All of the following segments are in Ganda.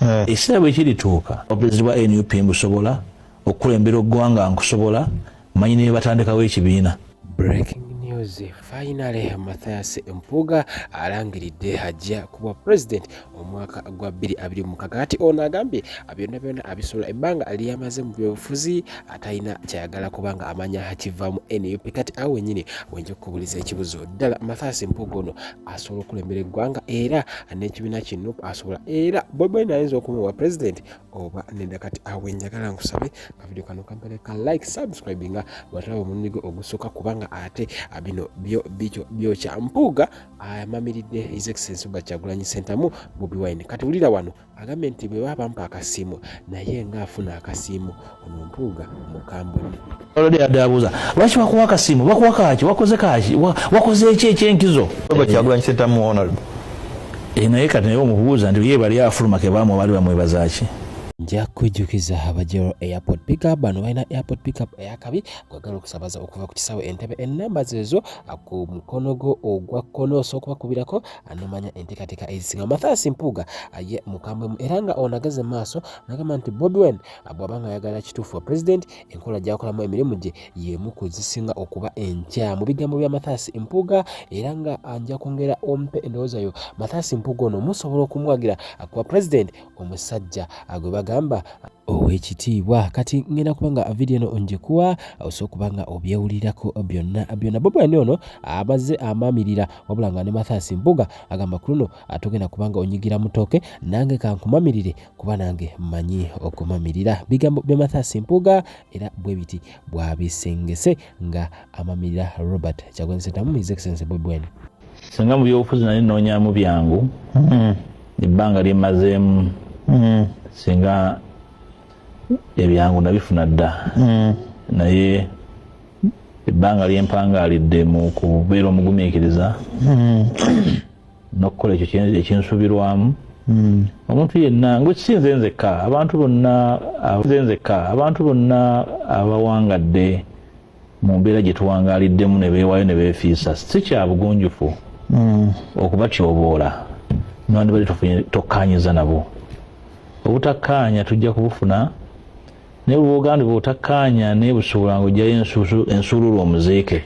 Ekiseera bwe kirituuka, obupulezidenti bwa NUP mbusobola, okukulembera oggwanga nkusobola, manyi ne batandikawo ekibiina. Breaking news, finally Mathias Mpuuga alangiridde ajja kuba president omwaka gwa 2026. Kati ono agambye byonna byonna abisobola, ebbanga lyamaze mu byobufuzi atalina kyayagala kubanga amanya kiva mu NUP. Kati awo wenyini wenja okukubuliza ekibuzo, ddala Mathias Mpuuga ono asobola okulembera eggwanga era n'ekibiina ki NUP asobola, era Bobi Wine ayinza okumuwa president oba nedda? Kati awo njagala nkusabe kavidiyo kano kampere ka like, subscribe nga bwatulaba omulundi gwo ogusooka, kubanga ate bino byo bikyo byokya. Mpuuga amamiridde His Excellency Robert Kyagulanyi Ssentamu, Bobi Wine. Kati wulira wano agambye nti bwe baba bampa akasiimo, naye ng'afuna akasiimo ono Mpuuga mukambwe. Olodi adde abuuza lwaki bakuwa akasiimo, bakuwa kaki, wakoze kaki, wakoze eki ekyenkizo? Robert Kyagulanyi Ssentamu, honorable. Naye kati naye omubuuza nti ye bali afuluma ke baamuwa bali bamwebaza ki? Nja kujjukiza abajero airport pickup. Bano balina airport pickup eyakabi gwagala okusabaza okuva ku kisaawe Entebe. Enamba zezo ku mukono gwo ogwa kkono, osobola okubakubirako anomanya enteekateeka ezisinga. Mathias Mpuuga ye mukambwemu era nga ono ageze maaso nagamba nti Bobi Wine bw'aba nga ayagala kituufu wa president, enkola gy'akolamu emirimu gye y'emu ku zisinga okuba enkyamu. Bigambo bya Mathias Mpuuga, era nga nja kwongera ompe endowooza yo. Mathias Mpuuga ono musobola okumwagira kuba president, omusajja gwe bagamba ow'ekitiibwa? Kati ngenda kuba nga vidiyo eno njikuwa osobola okuba nga obyewulirako byonna byonna. Bobi Wine ono amaze amamirira, wabula nga ne Mathias Mpuuga agamba ku luno togenda kubanga onyigira mutooke, nange kankumamirire kuba nange mmanyi okumamirira. Bigambo bya Mathias Mpuuga era bwe biti bw'abisengese nga amamirira Robert Kyagulanyi Ssentamu, His Excellency Bobi Wine. Singa mu byobufuzi nali nnoonyaamu byangu, ebbanga lyemmazeemu singa ebyangu nabifuna dda, naye ebbanga lyempangaalidde mu kubeera omugumiikiriza n'okukola ekyo ekinsuubirwamu omuntu yenna ngaekisinze nzekka, abantu bonna nze nzekka, abantu bonna abawangadde mu mbeera gye tuwangaaliddemu ne beewaayo ne beefiisa, si kya bugunjufu okubatyoboola newandibadde tokkaanyiza nabo. Obutakkaanya tujja kubufuna, naye bwogamba bwotakkaanya nebusuula ngaojjayo ensuululu omuziike,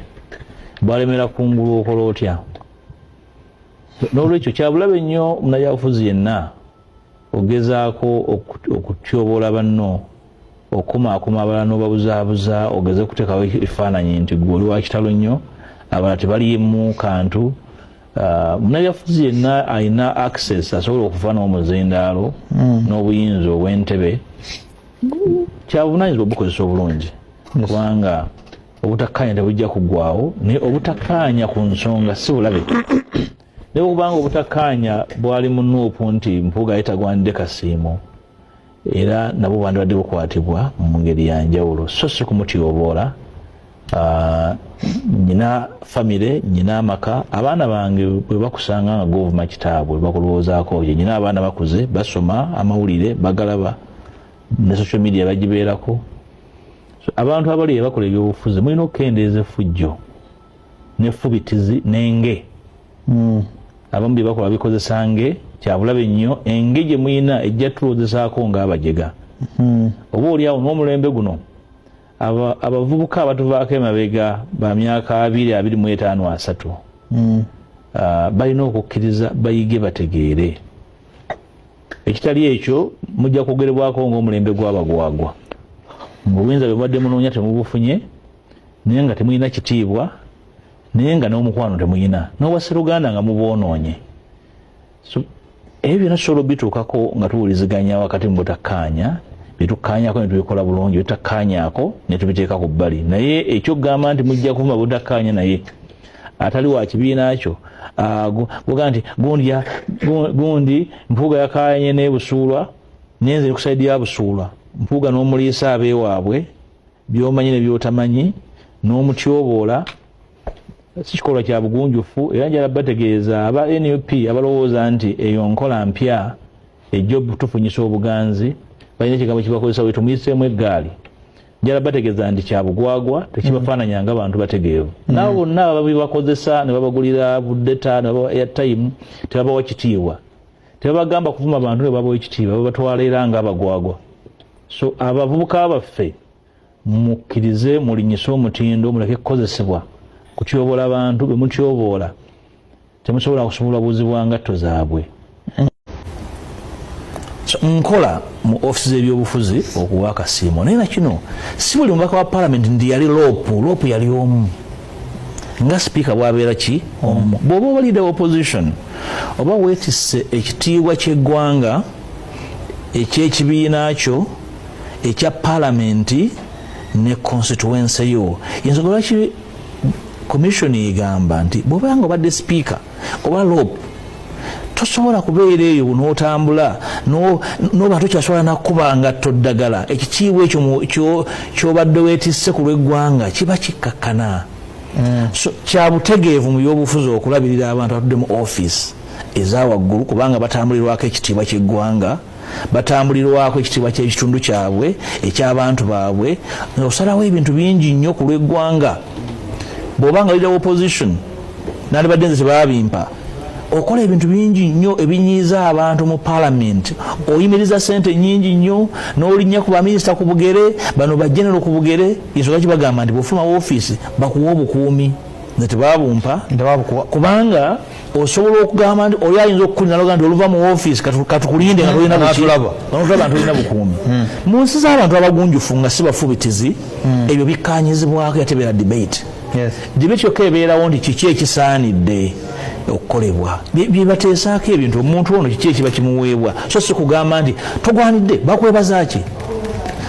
bwalemera kungulu okola otya? N'olwekyo kyabulabe nnyo munabyabufuzi yenna ogezaako okutyoboola banno, okukumaakuma abalala n'obabuzaabuza, ogeze kuteekawo ekifaananyi nti gwe oli wa kitalo nnyo, abalala tebaliimu kantu. Munabyabufuzi yenna alina access, asobola okuva n'omuzindaalo n'obuyinza obw'entebe, kyabuvunanyizibwa obukozesa obulungi, kubanga obutakkaanya tebujja kuggwawo. Naye obutakkaanya ku nsonga si bulabe, naye okubanga obutakkaanya bwali mu NUP nti Mpuuga yetagwanidde kasiimo, era nabwo bandibadde bukwatibwa mu ngeri ya njawulo, so si kumutyoboola. Nyina famire, nyina amaka, abaana bange bwe bakusanga nga govuma kitaabwe bakulowoozaako ye. Nyina abaana bakuze, basoma amawulire, bagalaba ne social media bagibeerako. So, abantu abali bakola ebyobufuzi mulina okukendeeza effujjo n'effubitizi n'enge. Abamu bye bakola bikozesa nge, kyabulabe nnyo. Enge gye muyina ejja tulowoozesaako ng'abajega. Oba oliawo n'omulembe guno abavubuka abatuvaako emabega ba myaka 20, 25, 30, balina okukkiriza bayige bategeere. Ekitali ekyo mujja kwogerebwako ng'omulembe gw'abagwagwa, ng'obuyinza bwe mubadde munoonya temubufunye, naye nga temulina kitiibwa, naye nga n'omukwano temulina n'obwasseruganda nga mubwonoonye. So ebyo byonna tusobola obituukako nga tuwuliziganya wakati mu butakkaanya. Byetukkaanyako ne tubikola bulungi, byetutakkaanyaako ne tubiteeka ku bbali. Naye ekyokugamba nti mujja kuvuma butakkaanya naye atali wa kibiina kyo, guga nti gundi Mpuuga yakaayanye n'ebusuulwa, nenze ku side ya Busuulwa, Mpuuga n'omuliisa abeewaabwe byomanyi ne byotamanyi n'omutyoboola, si kikolwa kya bugunjufu. Era njala bategeeza aba NUP abalowooza nti eyo nkola mpya ejja otufunyisa obuganzi, balina ekigambo kibakozesa, we tumuyiseemu eggaali. Njala bategeeza nti kya bugwagwa, tekibafaananya nga bantu bategeevu. Nabo bonna ababibakozesa ne babagulira bu data ne babawa airtime, tebabawa kitiibwa. Tebabagamba kuvuma bantu ne babawa ekitiibwa, babatwala era nga abagwagwa. So abavubuka baffe, mukkirize mulinyise omutindo, muleke kukozesebwa kutyoboola bantu. Be mutyoboola temusobola kusobola buzibwa ngatto zaabwe. So, nkola mu ofisi z'ebyobufuzi okuwa akasiimo, naye nakino si buli mubaka wa palamenti nti yali LOP. LOP yali omu nga sipiika bwabeera ki omu. Bw'oba oba leader opposition, oba weetisse ekitiibwa ky'eggwanga, ekyekibiina kyo, ekya palamenti ne constituency yo. Ensonga lwaki commission egamba nti bw'oba nga obadde sipiika oba LOP, tosobola kubeera eyo n'otambula noba tokyasobola nakuba ngatto ddagala, ekitiibwa ekyo kyobadde weetisse ku lw'eggwanga kiba kikkakkana. So kyabutegeevu mu byobufuzi okulabirira abantu abatudde mu office eza waggulu, kubanga batambulirwako ekitiibwa ky'eggwanga, batambulirwako ekitiibwa ky'ekitundu kyabwe, ekyabantu baabwe. Osalawo ebintu bingi nnyo ku lw'eggwanga. Bw'oba nga leader opposition, nandibadde nze tebabimpa, okola ebintu bingi nnyo ebinyiiza abantu mu parliament, oyimiriza sente nyingi nnyo, n'olinnya ku baminisita ku bugere, bano bagenero ku bugere. Ensonga kibagamba nti bwofuluma woofiisi bakuwa obukuumi, nze tebabumpa, kubanga osobola okugamba nti oli ayinza okukulina loga nti oluva mu woofiisi katukulinde nga tolina nti tolina bukuumi. Mu nsi z'abantu abagunjufu nga si bafubitizi, ebyo bikkanyizibwako, yatebeera debate. Debate yokka ebeerawo nti kiki ekisaanidde okukolebwa, byebateesaako ebintu, omuntu ono kiki ekiba kimuweebwa, so si kugamba nti togwanidde bakwebaza ki.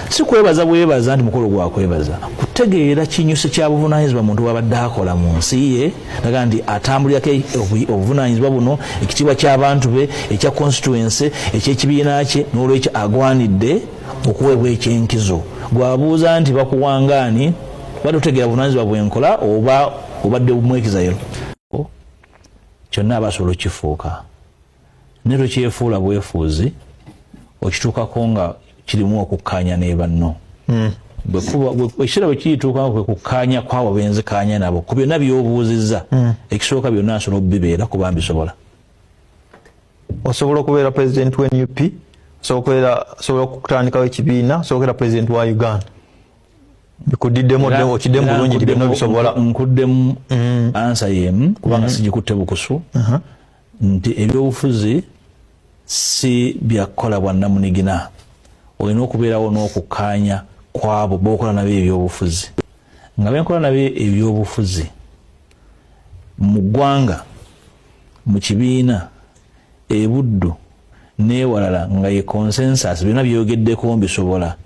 Si kwebaza bwebaza nti mukolo gwakwebaza, kutegeera kinyusi kya buvunanyizibwa muntu wabadde akola mu nsi ye, naga nti atambulirako obuvunanyizibwa buno, ekitiibwa ky'abantu be, ekya constituency, ekyekibiina kye, n'olwekyo agwanidde okuweebwa ekyenkizo. Gwabuuza nti bakuwangaani, badde otegeera buvunanyizibwa bwenkola oba obadde mwekizayo kyonna aba asobola okukifuuka, naye tokyefuula bwefuuzi, okituukako nga kirimu okukkaanya ne banno. Ekiseera bwe kiyituukako kwe kukkaanya kwabo benzikaanya nabo ku byonna by'obuuzizza. Ekisooka, byonna nsobola okubibeera kuba mbisobola. Osobola okubeera president wa NUP, osobola okutandikawo ekibiina, osobola okubeera president wa Uganda. Bikudiddemu, okiddemu bulungi nti byonna bisobola. Nkuddemu answer yemu, kubanga sigikutte bukusu, nti ebyobufuzi si byakukola bwannamunigina. Olina okubeerawo n'okukkaanya kwabo bokola nabo ebyobufuzi. Nga benkola nabo ebyobufuzi mu ggwanga, mu kibiina, ebuddu n'ewalala, nga ye consensus, byonna byogeddeko mbisobola.